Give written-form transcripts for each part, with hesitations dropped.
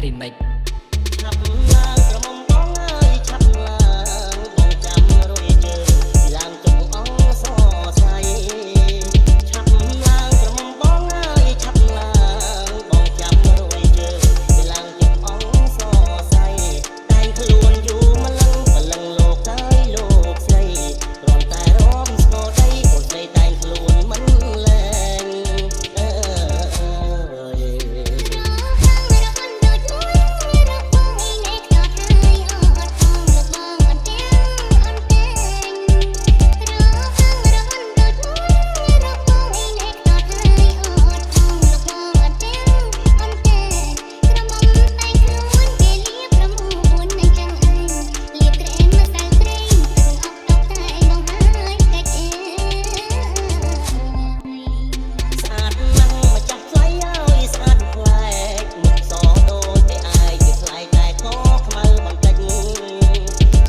Remix ឆាប់ឡើងក្រមុំបងអើយឆាប់ឡើងបងចាំរួយជើងឡើងជុំអងសរសៃឆាប់ឡើងក្រមុំបងអើយឆាប់ឡើងបងចាំរួយជើងឡើងជុំអងសរសៃតែងខ្លួនយូរម្លឹងព្រលឹងលោកកាយលោកស្រីគ្រាន់តែរំស្គរដីកូនស្រីតែងខ្លួនមិនលែងអើយ រករកដូចមួយរកបងឯណែខ្យល់ហើយអត់ផងលោកបងអត់ទាំងអត់តែងរករកដូចមួយរកបងឯណែខ្យល់ហើយអត់ផងលោកបងអត់ទាំងអត់តែងក្រមុំតែងខ្លួនគេលៀបប្រមួននឹងចឹងឯងលៀបក្រែមម្សៅប្រេងទឹកអប់តបតែងបងហើយកិច្ចអើយ ស្អាតណាស់ម្ចាស់ថ្លៃអើយស្អាតប្លែកមុខសដូចតែឯងវាថ្លៃតែកខ្មៅបន្តិច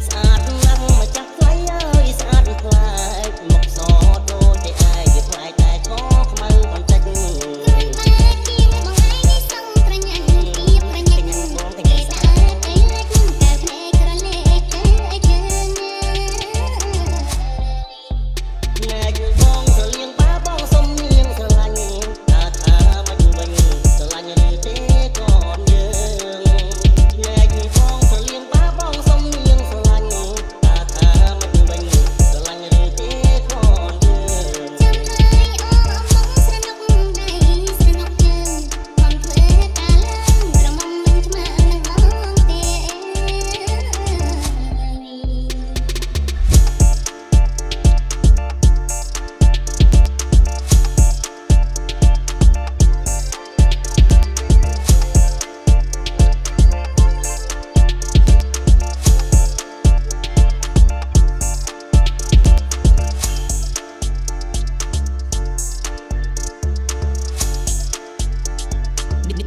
ស្អាតណាស់ម្ចាស់ថ្លៃអើយស្អាតប្លែកមុខសដូចតែឯងវាថ្លៃតែកខ្មៅបន្តិច គ្រាន់បើជាងបងឯងនេះសងក្រញាញ់ទៀបក្រញាញ់គេស្អាតអីលេចនឹងកែភ្នែកក្រលេកទៅអីជើង ណែកបងស្រលៀងបាបងសុំនាងស្រឡាញ់តើថាមិនវិញស្រឡាញ់ឬទេកូនយើងណែកបងស្រលៀងបាបងសុំនាងស្រឡាញ់តើថាមិនវិញស្រឡាញ់ឬទេកូនយើង ចាំហើយអមបងស្រណុកដៃស្រណុកជើងខំធ្វើការឡើងក្រមុំមិនឆ្មានឹងបងទេ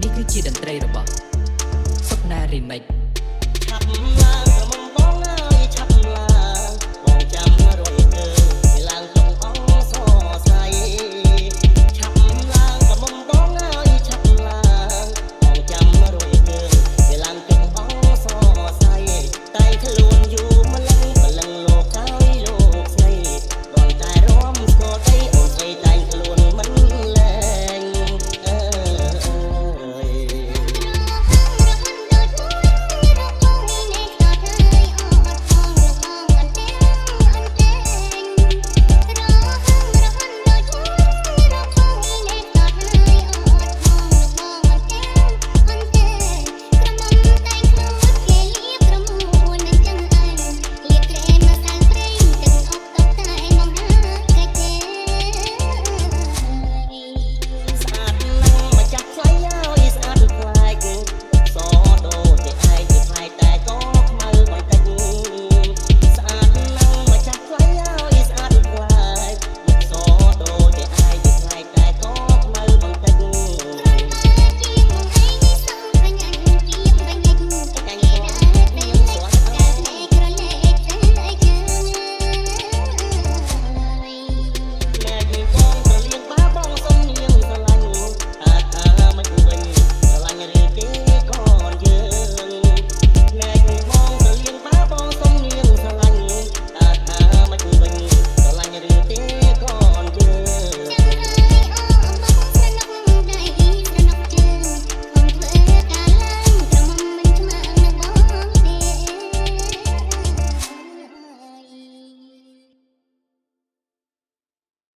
នេះគឺជាតន្ត្រីរបស់សុកណា Remix ឆាប់